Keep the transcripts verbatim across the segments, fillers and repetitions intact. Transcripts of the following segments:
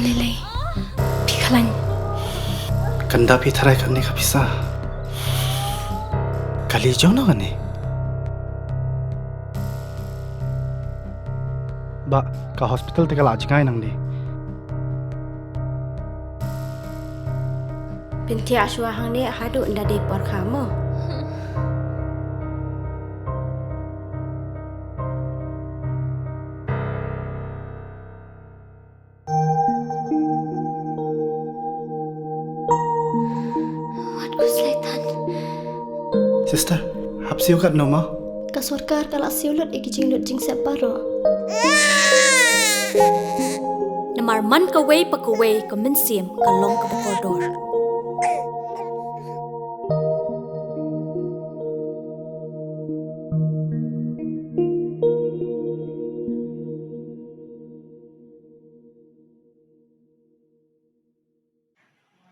Lele, phi khlañ. Kanda phi tharai kane ka pisa. Kali jong no kane. Ba, ka hospital te ka la jngai nang di. Pynthia shwa hangne haduh nda dei por kha mo. Wat ku slaitan. Sister, hap siu kat no ma? Ka sorkar ka la siu lut i ki jinglut jingsep baroh. Namar man kawei pa kawei ka mynsiem ka long kaba kordor.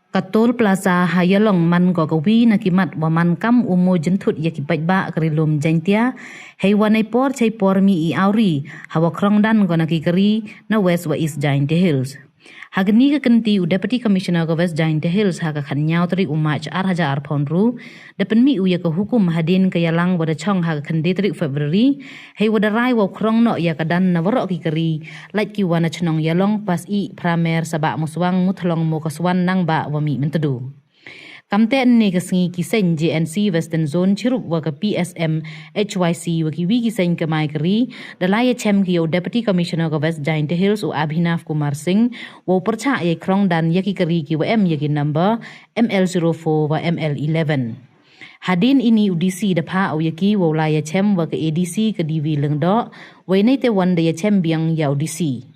Ka Toll Plaza ha Ialong man ko kawi na ki mat wa man kam u mo jynthut ya ki paidbah ka Ri Lum Jaintia, heiwa nei por chei por mih i awri, hawa khrong dan ko na ki kari na West wa East Jaintia Hills. Ha kani ka kynti u Deputy Commissioner ka West Jaintia Hills ha ka khatñiaw tarik u March ar hajar arphaw ynru, da pynmih u ya ka hukum hadien ka yalang wa da chong ha ka khyndai tarik February, heiwa da rai wow khrong noh ya ka dan na waroh ki kari, lait ki wa na chnong Ialong, Pas-ih, Pramer, Sabah Muswang, Muthlong, Mokoswan, Nangbah wa Mihmyntdu. Kamte ynne ka sngi ki seng J N C Western Zone chirup wa ka P S M, H Y C wa kiwi ki seng kamai kari da lai yachem ki ya u Deputy Commissioner ka West Jaintia Hills u Abhinav Kumar Singh wow pyrchah yei khrong dan ya ki kari ki wa em ya ki number M L zero four wa M L eleven. Hadien ini u D C da phah u ya ki wow lai yachem wa ka A D C ka D V Lyngdoh, wei neite wan da yachem biang ya u D C.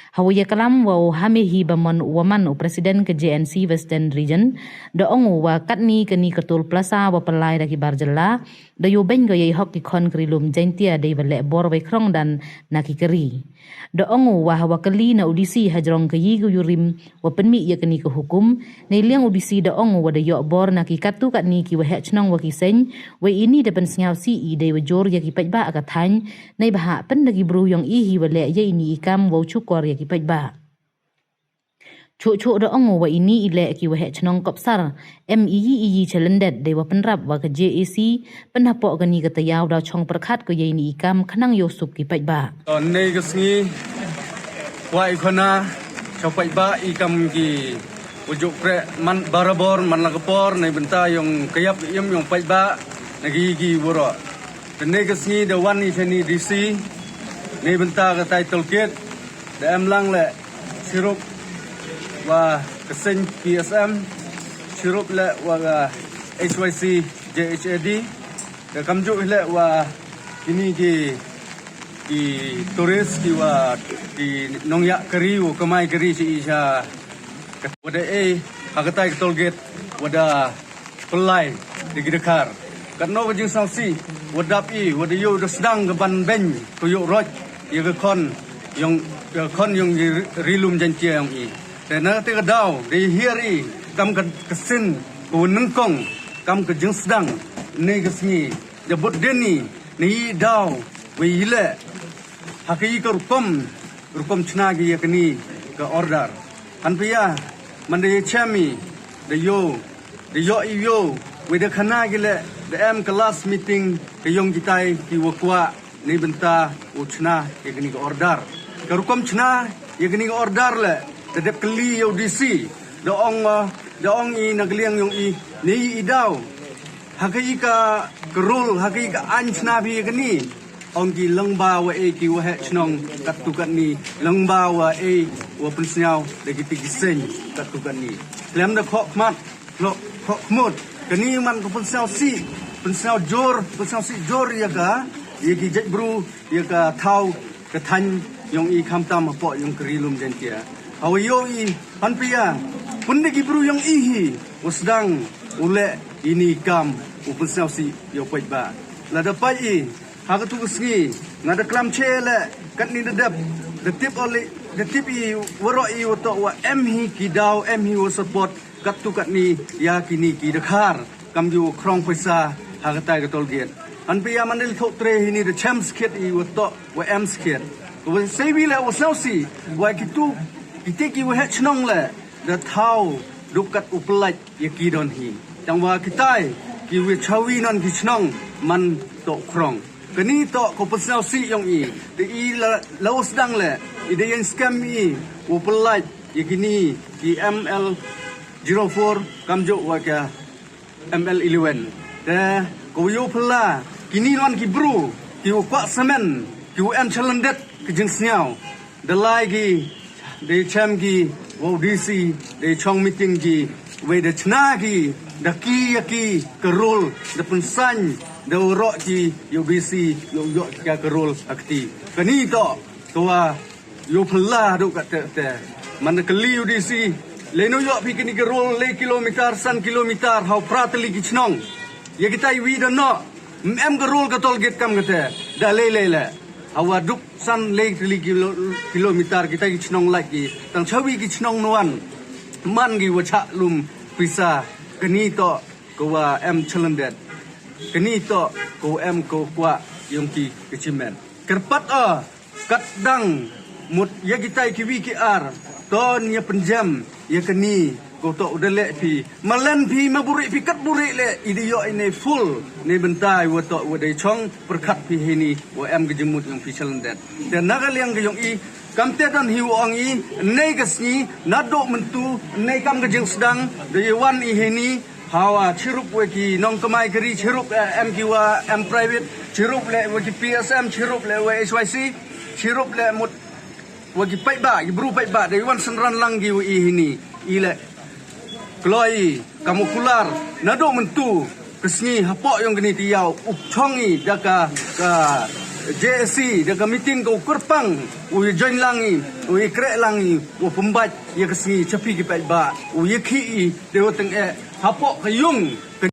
Hawa yaklam wa u Hamehi Bamon wa man u President ka J N C Western Region, da ong u wa katni kani ka Toll Plaza wa pynlai da ki bar jylla, da yoh beiñ ko yei hok ki khon ka Ri Lum Jaintia dei wa leh bor wei khrong dan na ki kari. Da ong u wa hawa kali na u D C hajrong ka yi ka yurim wa pynmih ya kani ka hukum, nei liang u D C da ong u wa da yoh bor na ki katto katni ki waheh chnong wa ki seng, wei ini da pynsngaw sih i dei wa jur ya ki paidbah ka thaiñ, neibhah pynda ki bru yong i hi wa leh ya ini i kam wow chukor ya ki paidbah. Chuh chuh da ong u wa ini i leh ki waheh chnong Kopsar, em iyi iyi chalyndet dei wa pynrap wa ka J A C, pynhapoh kani ka tayaaw daw chong pyrkhat ko ya ini i kam khnang yow suk ki paidbah. To nei ka sngi, wa i khana, chong paidbah i kam ki, u juk pre man barabor, man la ka por, nei bynta yong kayap im yong paidbah, na ki ki waroh. Te nei ka sngi da wan i chani D C, nei bynta ka tai toll gate, da em lang le, chirup wa ka seng P S M, chirup le wa ka H Y C J H A D, ka kamjuh le wa kini ki, ki tourist ki wa ki nongyak kari wa kamai kari chi i cha. Wa da e, ha ka tai ka toll gate, wa da pynlai da ki dkhar. Katno ka jingsngewsih, wa dap i, wa da yoh da sdang ka ban beiñ, ka yoh roi ya ka khon yong, ya ka khon yong i Ri Lum Jaintia yong i. Te na te ka daw, da hiar i, kam ka, ka sien, ka wa nyngkong, kam ka jingsdang, nei ka sngi, da bud deni, nei i daw, wei i leh, ha ka i ka rukom, rukom chna ki ya kani ka order. Hanpia, man da yachem i, da yoh, da yoh i yoh, wei da khana ki le, da em ka last meeting, ka yong kitai, ki wa kwah, nei bynta, u chna, ya kani ka order. Ka rukom chna, ya kani ka order le, da dep kylli ya u D C, da ong, uh, da ong i na ka liang yong i, nei i daw. Ha ka i ka, ka rule, ha ka i ka aiñ chna phi ya kani. Ong ki lyngba wa e ki waheh chnong katto katni, lyngba wa e wa pynsngaw da ki ti ki seng katto katni. Khlem da khoh khmat, khoh, khoh khmut. Kani man ka pynsngewsih, pynsngaw jur, pynsngewsih jur ya ka, ya ki jaitbru, ya ka thaw, ka thaiñ yong i khamtam hapoh yong ka Ri Lum Jaintia. Hawa yoh i, hanpia, pynda ki bru yong i hi, wa sdang, u leh ini i kam, u pynsngewsih ya u paidbah. Lada pait i, ha katu ka sngi, nga da klam che le, katni da dep, da tip o le, da tip i, waroh i, wa toh wa em hi ki daw, em hi wa support, katto katni, ya kini ki dkhar, kam ki wa khrong paisa, ha ka tai ka toll gate. Hanpia man da le thoh tre hini da chem skhiat i wa toh, wa em skhiat. Wa sei wi le wa sngewsih, wa kitu, Kite ki waheh chnong le da thaw duk kat u pynlait ya ki don hi. Tangwa kitai ki wa chawi non ki chnong man toh khrong. Kani toh ko pynsaw si yong i. Te i la, la u sdang le, i da yen scam i u pynlait ya kini ki M L zero four kamjooh wa ka M L eleven. Te ko yoh phylla kini wan ki bru ki u kwah samen, ki u em chalandet ki jingsngaw. Da lai ki, da chem ki wa u D C, da chong meeting ki, wei da chna ki, da ki ya ki ka rule, da pynsain, da u roh ki ya u D C, yoh yoh ki ka rule akti. Kani toh, toh wa yoh phylla duk kat te te. Man da kali u D C, le no yoh phi kini ka rule le kilometer, san kilometer, hau pra tylli ki chnong. Ya kitai wi da no, em ka rule ka toll gate kam kate, da le le le. Hawa duk san le tylli kilo-, kilometer kitai ki chnong lait ki. Tang chawi ki chnong nuan, man ki wa chah lum pisa, kani toh ko wa em chalandet. Kani toh ko em ko kwah yong ki ka chimen. Kyrpad o, kat dang mut ya kitai ki wi ki ar, to ya pynjem ya kani, ko toh u da leh phi. Malen phi, ma buri phi, kat buri le, i da yoh i ne full, ne bynta i wa toh wa da chong pyrkhat phi hini, wa em ka jingmut yong phi chalandet. Te na ka liang ka yong i, kam te don hi wa ong i, ne ka sngi, na doh myntu, ne kam ka jingsdang, da ya wan i hini, hawa chirup wa ki nongkamai kari, chirup, eh, em ki wa em private, chirup le wa ki P S M, chirup le wa H Y C, chirup le mut wa ki paidbah, ki bru paidbah, da wan synran lang ki wa i hini, i le. Kloi, kam u kular, na doh myntu, ka sngi hapoh yong kani te yaw, u chong i, da ka, ka J A C, da ka meeting ka u kyrpang, u ya join lang i, u ya kreh lang i, u pynbait, ya ka sngi, chapi ki paidbah, u ya khi i, da wa teng e, hapoh ka yung,